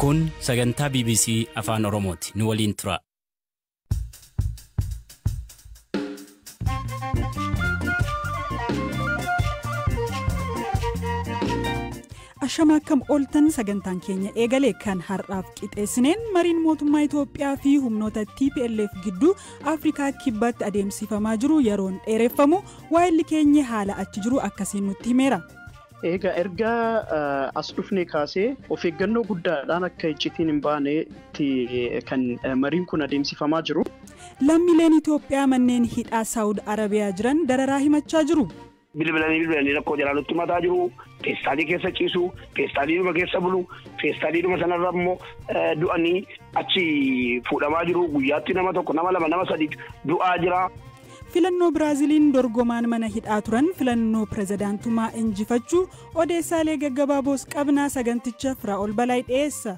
Kun sagantaa BBC Afaan Oromooti. Nu waliin tura. Ashama akkam ooltan sagantaan keenya eegale kan har'aaf qixeessineen mariin mootummaa Itoophiyaa fi humnoota TPLF gidduu Afrikaa Kibbaatti adeemsifamaa jiru yeroon dheereffamu waa'illi keenya haala achi jiru akkasiin nutti himeera. Egaa erga as dhufne kaasee of eeggannoo guddaadhaan akka iccitiin hin baanetti kan mariin kun adeemsifamaa jiru. Lammiileen Itoophiyaa manneen hidhaa Saawud Arabiyaa jiran dararaa himachaa jiru. Bilbilanii rakkoo jalaa nutti mataa jiru. Feestaalii keessa ciisu, feestaaliidhuma keessa bulu, feestaaliidhuma sanarra immoo du'anii achi fuudhamaa jiru. Guyyaatti nama tokko, nama lama, nama sadi du'aa jira. Filannoo Biraaziliin dorgomaan mana hidhaa turan filannoo pirezidaantummaa injifachuu odeessaalee gaggabaaboos qabnaa saganticha Firaa'ol Balaa dhiyeessa.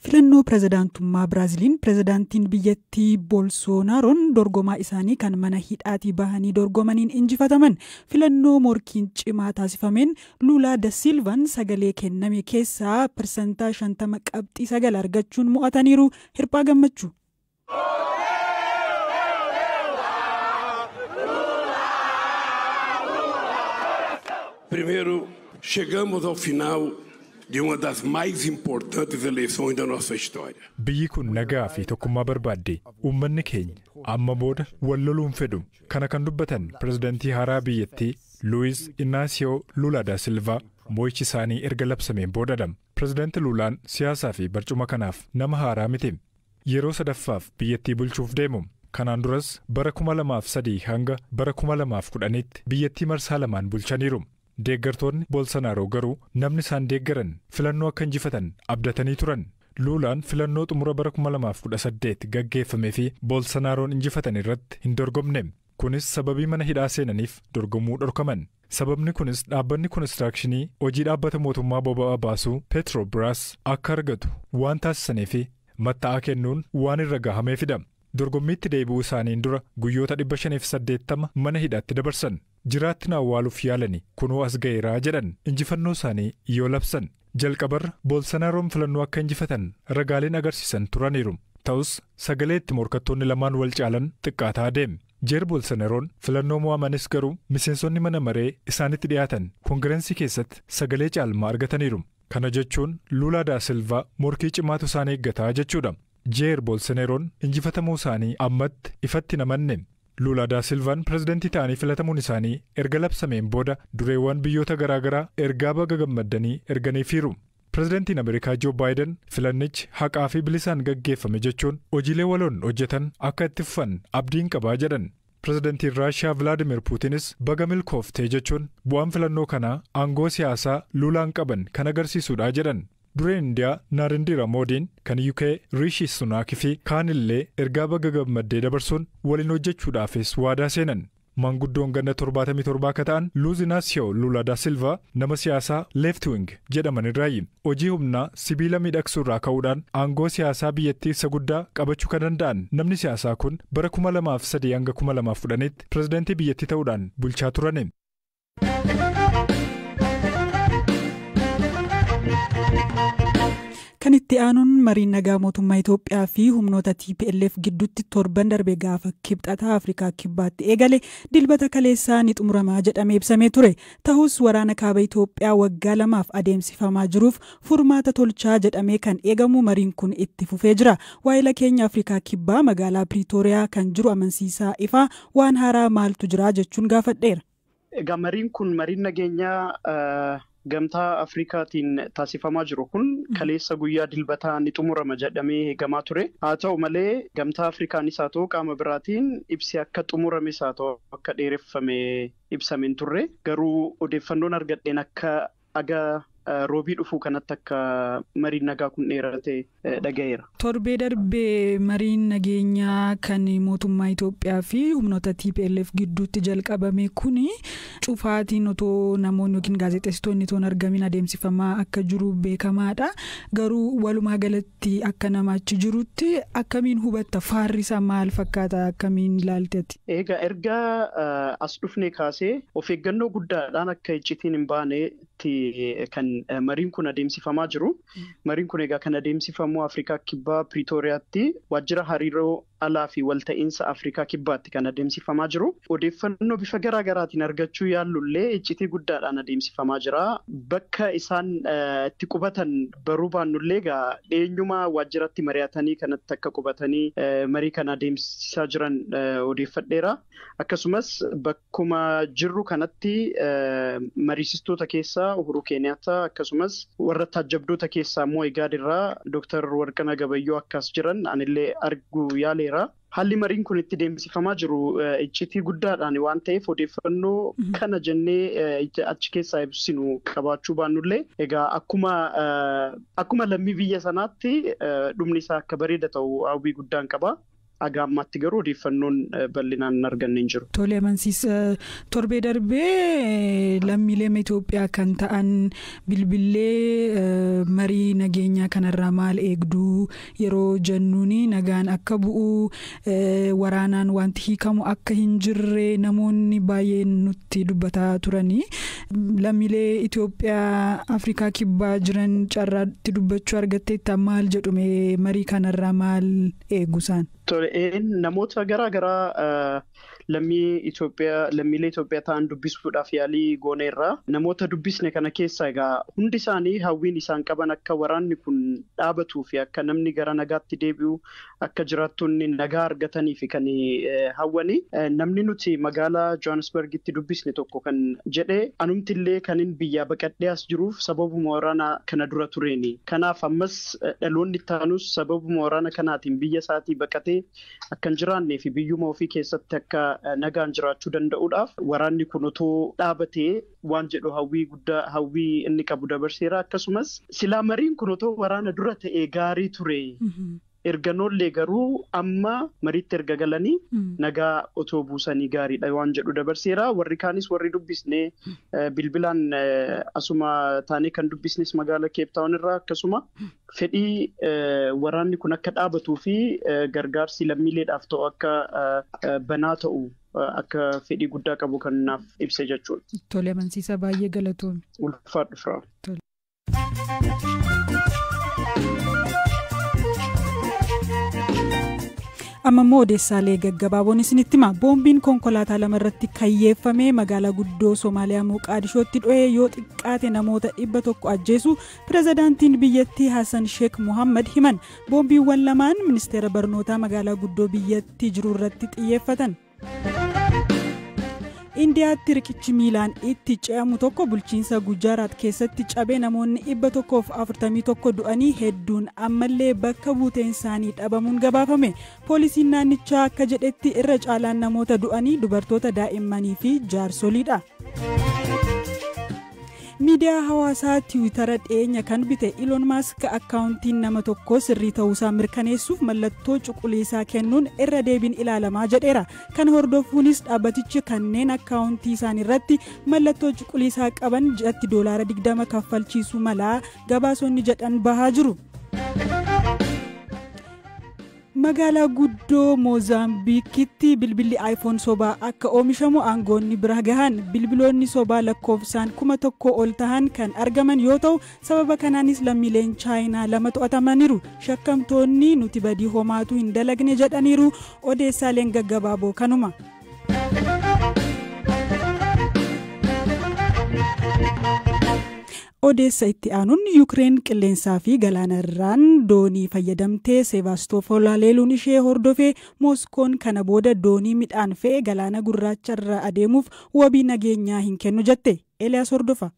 Filannoo pirezidaantummaa Biraaziliin pirezidaantiin biyyattii Bolsonaaroon dorgomaa isaanii kan mana hidhaatii bahanii dorgomaniin injifataman filannoo morkiin cimaa taasifameen Luulaa da Silvan sagalee kenname keessaa 50.9% argachuun mo'ataniiru. Hirphaa Gammachuu. Primeiro, chegamos ao final de uma das mais importantes eleições da nossa história. Biyyi kun nagaa fi tokkummaa barbaadde uummanni keenya amma booda wal loluun fedhu. Kana kan dubbatan pirezidantii haaraa biyyattii Luis Inaasiyoo Lula da Silva mo'ichi isaanii erga labsameen boodadha. Pirezidanti Lulaan siyaasaa fi barcuma kanaaf nama haaraa miti. Yeroo sadaffaaf biyyattii bulchuuf deemu. Kanaan duras bara 2003 hanga bara 2010tti biyyattii marsaa lamaan bulchaniiru. Deeggartoonni Bolsonaaroo garuu namni isaan deeggaran filannoo akka injifatan abdatanii turan. Luulaan filannoo xumura bara 2018 gaggeeffamee fi Bolsonaaroon injifatan irratti hin dorgomne. Kunis sababii mana hidhaa seenaniif dorgomuu dhorkaman. Sababni kunis dhaabbanni konistiraakshinii hojii dhaabbata mootummaa boba'aa baasuu Petrobras akka argatu waan taasisanii fi matta'aa kennuun waan irra gahameefidha. Dorgommiitti deebi'uu isaaniin dura guyyoota 580 mana hidhaatti dabarsan. Jiraatti na awwaaluuf yaalani kunoo as ga'eeraa jedhan injifannoo isaanii yoo labsan. Jalqabarra Bolsonaaroon filannoo akka injifatan ragaaleen agarsiisan turaniiru. Ta'us sagalee itti morkattoonni lamaan wal caalan xiqqaataa deeme. Jeer Bolsonaroon filannoo mo'amanis garuu miseensonni mana maree isaanitti dhiyaatan koongirensii keessatti sagalee caalmaa argataniiru. Kana jechuun Lula da Silva morkii cimaatu isaan eeggataa jechuudha. Jeer Bolsonaroon injifatamuu isaanii ammatti ifatti namanne. Lula da Silvaan pirezidantii ta'anii filatamuun isaanii erga labsameen booda dureewwan biyyoota garaagaraa ergaa baga gammaddanii erganiifiiru. Pirezidantiin Ameerikaa Joo Baayiden filannichi haqaa fi bilisaan gaggeeffame jechuun hojiilee waloon hojjetan akka itti fufan abdiin qabaa jedhan. Pirezidantiin Raashiyaa Vilaadimir Puutinis baga milkooftee jechuun bu'aan filannoo kanaa aangoo siyaasaa Lulaan qaban kan agarsiisudha jedhan. Dureen Indiyaa Naarendira Moodiin kan UK Rishi Sunaak fi kaanillee ergaa baga gammaddee dabarsuun waliin hojjechuudhaafis waadaa seenan. Maanguddoon ganna 77 akka ta'an Luis Inaasiyoo Lula da Silva nama siyaasaa Left Wing jedhaman irraayi. Hojii humnaa sibiila miidhagsuurraa ka'uudhaan aangoo siyaasaa biyyattii isa guddaa qabachuu kan danda'an namni siyaasaa kun bara 2003 hanga 2010tti pirezidantii biyyattii ta'uudhaan bulchaa turani. Kan itti aanuun mariin nagaa mootummaa Itoophiyaa fi humnoota TPLF gidduutti torban darbe gaafa kibxataa Afrikaa Kibbaatti eegale dilbata kaleessaa ni xumuramaa jedhamee ibsamee ture. Ta'us waraana kaaba Itoophiyaa waggaa lamaaf adeemsifamaa jiruuf furmaata tolchaa jedhamee kan eegamu mariin kun itti fufee jira. Waa'ila keenya Afrikaa Kibbaa magaalaa Piriitooriyaa kan jiru amansiisaa ifaa waan haaraa maaltu jira jechuun gaafadheera. Egaa mariin kun mariin nageenyaa Gamtaa Afrikaatiin taasifamaa jiru kun kaleessa guyyaa dilbataa ni xumurama jedhamee eegamaa ture. Haa ta'u malee Gamtaa Afrikaanis haa ta'u qaama biraatiin ibsi akka xumurames haa ta'u akka dheereffame ibsame hin turre. Garuu odeeffannoon argadheen akka aga roobii dhufuu kanatti akka mariin nagaa kun dheerate dhaga'eera. Torbee darbee mariin nageenyaa kan mootummaa Itoophiyaa fi humnoota TPLF gidduutti jalqabame kuni cufaatiin otoo namoonni yookiin gaazexeessitoonni otoo hin argamin adeemsifamaa akka jiru beekamaadha. Garuu walumaa galatti akka nama achi jirutti akkamiin hubatta? Faarri isaa maal fakkaata? Akkamiin ilaalteeti? Egaa erga as dhufne kaasee of eeggannoo guddaadhaan akka iccitiin hin baane Kibbaatti kan mariin kun adeemsifamaa jiru. Mariin kun egaa kan adeemsifamu Afrikaa Kibbaa Piriitooriyaatti waajjira hariiroo alaa fi walta'iinsa Afrikaa Kibbaatti kan adeemsifamaa jiru. Odeeffannoo bifa garaa garaatiin argachuu yaallullee iccitii guddaadhaan adeemsifamaa jira. Bakka isaan itti qubatan baruu baannullee egaa dhiyeenyuma waajjiratti mari'atanii kanatti akka qubatanii marii kana adeemsisaa jiran odeeffadheera. Akkasumas bakkuma jirru kanatti mariisistoota keessaa Uhuru Keeniyaattaa akkasumas warra taajjabdoota keessaa immoo Igaadirraa Dooktar Warqinaa Gabayyoo akkas jiran anillee arguu yaaleera. Haalli mariin kun itti deemsifamaa jiru iccitii guddaadhaan waan ta'eef odeeffannoo kana jennee achi keessaa ibsinu qabaachuu baannullee egaa akkuma lammii biyya sanaatti dhumni isaa akka bareeda ta'u hawwii guddaan qaba. Haga ammaatti garuu odeeffannoon bal'inaan hin arganne hin jiru. Tole amansiis torbee darbee lammiilee Itoophiyaa kan ta'an bilbilee marii nageenyaa kanarraa maal eegduu yeroo jennuuni nagaan akka bu'u waraanaan wanti hiikamu akka hin jirre namoonni baay'een nutti dubbataa turanii lammiilee Itoophiyaa Afrikaa Kibbaa jiran carraatti dubbachuu argatteetta maal jedhume marii kanarraa maal eegu isaan? Namoota garaa garaa lammiilee Itoophiyaa ta'an dubbisuudhaaf yaalii gooneerra. Namoota dubbisne kana keessaa egaa hundi isaanii hawwiin isaan qaban akka waraanni kun dhaabatuu fi akka namni gara nagaatti deebi'u akka jiraattonni nagaa argatanii fi kan hawwani. Namni nuti magaalaa Johannesburgitti dubbisne tokko kan jedhe anumti illee kanin biyyaa baqadhee as jiruuf sababuma waraana kana dura tureeni. Kanaaf ammas dhaloonni itti aanus sababuma waraana kanaatiin biyya isaatii baqatee akka hin jiraannee fi biyyuma ofii keessatti akka nagaan jiraachuu danda'uudhaaf waraanni kun otoo dhaabatee waan jedhu hawwii guddaa hawwii inni qabu dabarseera. Akkasumas silaa mariin kun otoo waraana dura ta'ee gaarii ture. Erganoollee garuu amma mariitti erga galanii nagaa otoo buusanii gaariidha waan jedhu dabarseera. Warri kaanis warri dubbisne bilbilaan asuma taanee kan dubbisnes magaalaa Keeptaawun irraa akkasuma fedhii waraanni kun akka dhaabatuu fi gargaarsi lammiileedhaaf ta'u akka banaa ta'u akka fedhii guddaa qabu kan naaf ibse jechuudha. Tole amansiisa baay'ee galatoomi. Ulfaadhu firaa. Amma immoo odeessaalee gaggabaaboon isinitti hima. Boombiin konkolaataa lama irratti kayyeeffame magaalaa guddoo Somaaliyaa Moqaadishootti dho'ee yoo xiqqaate namoota 100 ajjeesu pirezidaantiin biyyattii Hassan Sheekh Mohammad himan. Boombiiwwan lamaan ministeera barnootaa magaalaa guddoo biyyattii jiru irratti xiyyeeffatan. Indiyaatti riqichi miilaan itti ce'amu tokko bulchiinsa Gujaaraat keessatti cabee namoonni 141 du'anii hedduun ammallee bakka buuteen isaanii dhabamuun gabaafame. Poolisiin naannichaa akka jedhetti irra caalaan namoota du'anii dubartoota daa'immanii fi jaarsoliidha. Miidiyaa hawaasaa Tiwiitara dhiyeenya kan bite Elon Musk akkaawuntiin nama tokko sirrii ta'uusaa mirkaneessuuf mallattoo cuquliisaa kennuun irra deebiin ilaalamaa jedheera. Kana hordofuunis dhaabbatichi kanneen akkaawuntii isaanii irratti mallattoo cuquliisaa qaban ji'atti $20 kaffalchiisuu malaa gabaasonni jedhan bahaa jiru. Magaalaa guddoo Moozaambiikitti bilbilli iPhone sobaa akka oomishamu aangoonni bira gahan. Bilbiloonni sobaa lakkoofsaan 1000 ol tahan kan argaman yoo ta'u sababa kanaanis lammiileen Chaayinaa 2 to'atamaniiru. Shakkamtoonni nuti badii homaatu hin dalagne jedhaniiru. Odeessaaleen gaggabaaboo kanuma. Odeessa itti aanuun Yuukireen qilleensaa fi galaanarraan doonii fayyadamtee Seevaastopool haleeluun ishee hordofee Mooskoon kana booda doonii midhaan fe'e galaana gurraacharra adeemuuf wabii nageenyaa hin kennu jette. Eliyaas Hordofa.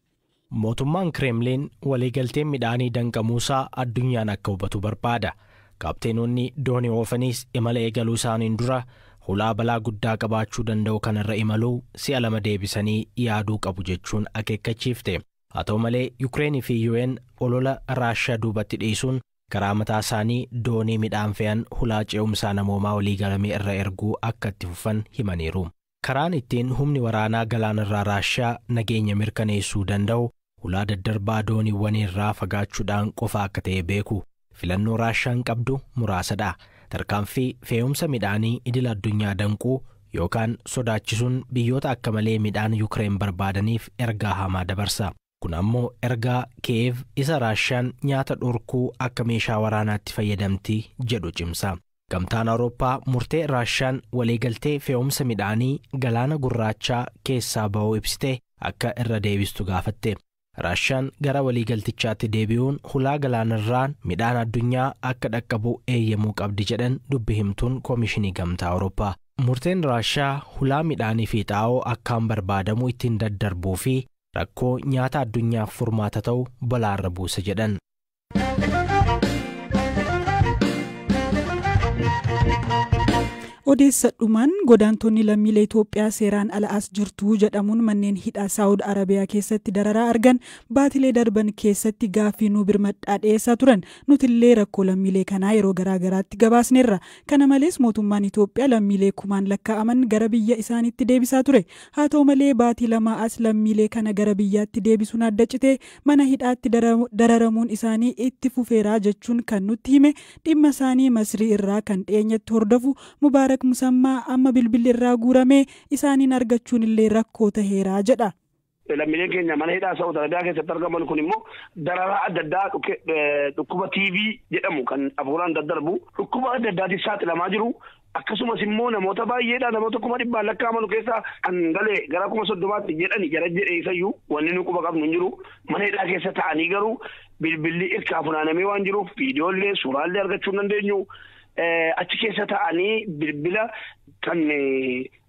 Mootummaan Kireemliin waliigalteen midhaanii danqamuusaa addunyaan akka hubatu barbaada. Kaapteenonni doonii oofanis imala eegaluu isaaniin dura hulaa balaa guddaa qabaachuu danda'u kanarra imaluu si'a lama deebisanii yaaduu qabu jechuun akeekkachiifte. Haa ta'u malee Yuukireenii fi UN olola Raashiyaa duubatti dhiisuun karaa mataa isaanii doonii midhaan fe'an hulaa ce'umsaa namoomaa waliigalame irra erguu akka itti fufan himaniiru. Karaan ittiin humni waraanaa galaanarraa Raashiyaa nageenya mirkaneessuu danda'u hulaa daddarbaa dooniiwwan irraa fagaachuudhaan qofa akka ta'e beeku. Filannoo Raashiyaan qabdu muraasadha. Tarkaanfii fe'umsa midhaanii idil addunyaa danquu yookaan sodaachisuun biyyoota akka malee midhaan Yuukireen barbaadaniif ergaa hamaa dabarsa. Kun ammoo ergaa Kiyev isa Raashiyaan nyaata dhorkuu akka meeshaa waraanaatti fayyadamti jedhu cimsa. Gamtaan Awurooppaa murtee Raashiyaan waliigaltee fe'umsa midhaanii galaana gurraachaa keessaa ba'uu ibsite akka irra deebistu gaafatte. Raashiyaan gara waliigaltichaatti deebi'uun hulaa galaanarraan midhaan addunyaa akka dhaqqabu eeyyamuu qabdi jedhan dubbi himtuun Koomishinii Gamtaa Awurooppaa. Murteen Raashiyaa hulaa midhaanii fi xaa'oo akkaan barbaadamu ittiin daddarbuu fi rakkoo nyaata addunyaaf furmaata ta'u balaarra buusa jedhan. Odeessadhumaan godaantonni lammiilee Itoophiyaa seeraan ala as jirtu jedhamuun manneen hidhaa Saawud Arabiyaa keessatti dararaa argan baatilee darban keessatti gaaffii nu birmadhaa dhiyeessaa turan. Nutillee rakkoo lammiilee kanaa yeroo garaagaraatti gabaasneerra. Kana malees mootummaan Itoophiyaa lammiilee kumaan lakkaa'aman gara biyya isaaniitti deebisaa ture. Haa ta'u malee baatii 2 as lammiilee kana gara biyyaatti deebisuun adda citee mana hidhaatti dararamuun isaanii itti fufeeraa jechuun kan nutti hime dhimma isaanii Masrii irraa kan dhiyeenyatti hordofu Mubaarak Musammaa amma bilbilli irraa guurame isaaniin argachuun illee rakkoo taheeraa jedha. Lammiileen keenya mana hidhaa Saawud Arabiyaa keessatti argaman kun immoo dararaa adda addaa dhukkuba TB jedhamu kan afuuraan daddarbu dhukkuba adda addaatiif saaxilamaa jiru. Akkasumas immoo namoota baay'eedha namoota 100,000 lakkaa'aman keessaa kan galee gara 30,000 jedhani jara jedhee isayyuu wanni nu quba qabnu hin jiru. Mana hidhaa keessa taa'anii garuu bilbilli irkaa funaanamee waan jiruuf viidiyoollee suuraallee argachuu hin dandeenyu. Achi keessa taa'anii bilbila kan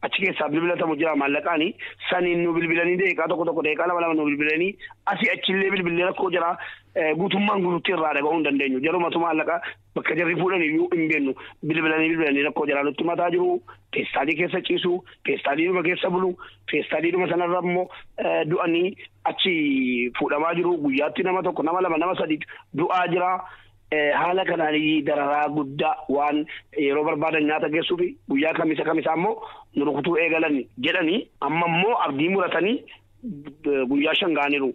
achi keessaa bilbilatamu jira maallaqaanii saniin nu bilbilanii daqiiqaa tokko tokko daqiiqaa lama lama nu bilbilanii asii achillee bilbillee rakkoo jira guutummaan guutuutti irraa dhaga'uu hin dandeenyu. Jarumatu maallaqa bakka jarri fuudhan iyyuu hin beennu bilbilanii rakkoo jira nutti mataa jiru. Feestaalii keessa ciisu, feestaaliidhuma keessa bulu, feestaaliidhuma sanarra immoo du'anii achi fuudhamaa jiru. Guyyaatti nama tokko nama lama nama sadi du'aa jira. Haala kanaan dararaa guddaa waan yeroo barbaadan nyaata geessuuf guyyaa kamisa kamisaa immoo nu rukutuu eegalan jedhanii amma immoo abdii muratanii guyyaa 5 ga'aniiru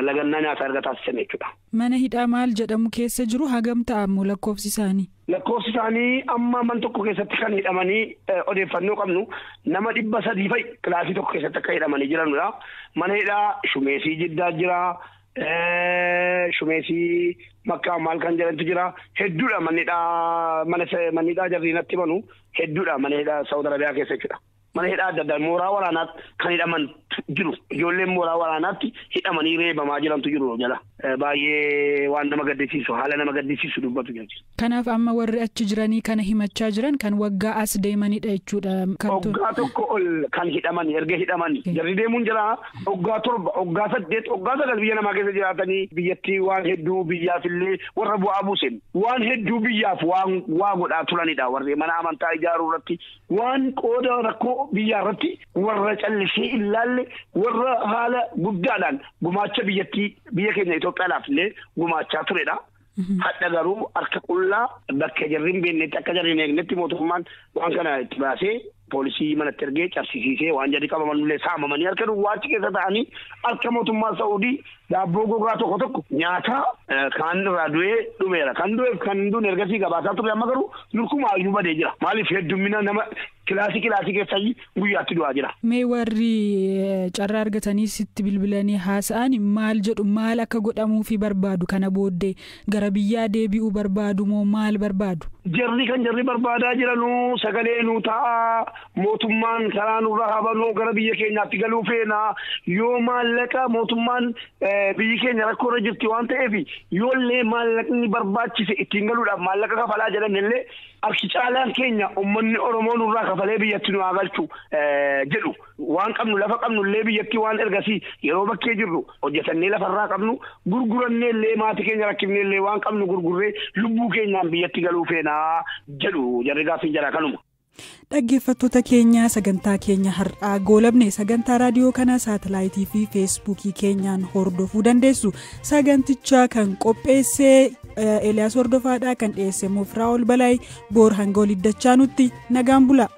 lagannaa nyaata erga taasisan jechuudha. Mana hidhaa maal jedhamu keessa jiru hagam ta'amu lakkoofsi isaanii? Lakkoofsi isaanii amma man tokko keessatti kan hidhamanii odeeffannoo qabnu nama 300 fa'i kilaasii tokko keessatti akka hidhamanii jiranidha. Mana hidhaa Shumeesii Jiddaa jira. Shumeesii Makkaa maal kan jedhantu jira. Hedduudha manni hidhaa jarri natti banu hedduudha mana hidhaa Saawud Arabiyaa keessa jechuudha. Mana hidhaa adda addaa mooraa waraanaatti kan hidhaman jiru. Ijoolleen mooraa waraanaatti hidhamanii reebamaa jirantu jiru jala. Baay'ee waan nama gaddisiisu haala nama gaddisiisu dubbatu jechuudha. Kanaaf amma warri achi jiranii kana himachaa jiran kan waggaa as deemanidha jechuudha. Waggaa tokko ol kan hidhaman erga hidhaman jarri deemuun jira waggaa 7 waggaa 8 waggaa 9 biyya namaa keessa jiraatanii biyyattii waan hedduu biyyaaf illee warra bu'aa buusen waan hedduu biyyaaf waan waa godhaa turanidha warri mana amantaa ijaaruu irratti waan qooda rakkoo biyyaa irratti warra callisee ilaalle warra haala guddaadhaan gumaacha biyyattii biyya keenya Itoophiyaadhaaf illee gumaachaa turedha. Hadha garuu harka qullaa bakka jarri hin beeknetti akka jarri hin eegnetti mootummaan waan kana itti baasee poolisii manatti ergee cabsisiisee waan jarri qabaman illee saamamanii harka duwwaa achi keessa ta'anii harka mootummaa Saa'udii daabboo gogaa tokko tokko nyaata kan irraa du'ee dhumeera. Kan du'eef kan duun ergasii gabaasaa ture amma garuu nurkumaayyuu badee jira. Maaliif heddummina nama kilaasii keessa guyyaatti du'aa jira. Mee warri carraa argatanii sitti bilbilanii haasa'an maal jedhu maal akka godhamuufi barbaadu kana booddee gara biyyaa deebi'uu barbaadu moo maal barbaadu? Jarri kan jarri barbaadaa jiranuu sagalee nuu ta'a mootummaan karaa nurraa habanuu gara biyya keenyaatti galuu feena yoo maallaqa mootummaan biyyi keenya rakkoo irra jirti waan ta'eef yoollee maallaqni barbaachise ittiin galuudhaaf maallaqa kafalaa jedhan illee harki caalaan keenya uummanni Oromoo nurraa kafalee biyyatti nu haa galchu jedhu waan qabnu lafa qabnu illee biyyatti waan ergasii yeroo bakkee jirru hojjetannee lafarraa qabnu gurgurannee illee maatii keenya rakkifnee illee waan qabnu gurgurree lubbuu keenyaan biyyatti galuu feenaa jedhu jarri gaaffiin jara kanuma. Dhaggeeffattoota keenya sagantaa keenya har'aa goolabne sagantaa raadiyoo kana saatalaayitii fi feesbuukii keenyaan hordofuu dandeessu. Saganticha kan qopheesse Eliyaas Hordofaadha kan dhiyeesse Moofraa Ol Balaay boor hanga oliddachaa nutti nagaan bula.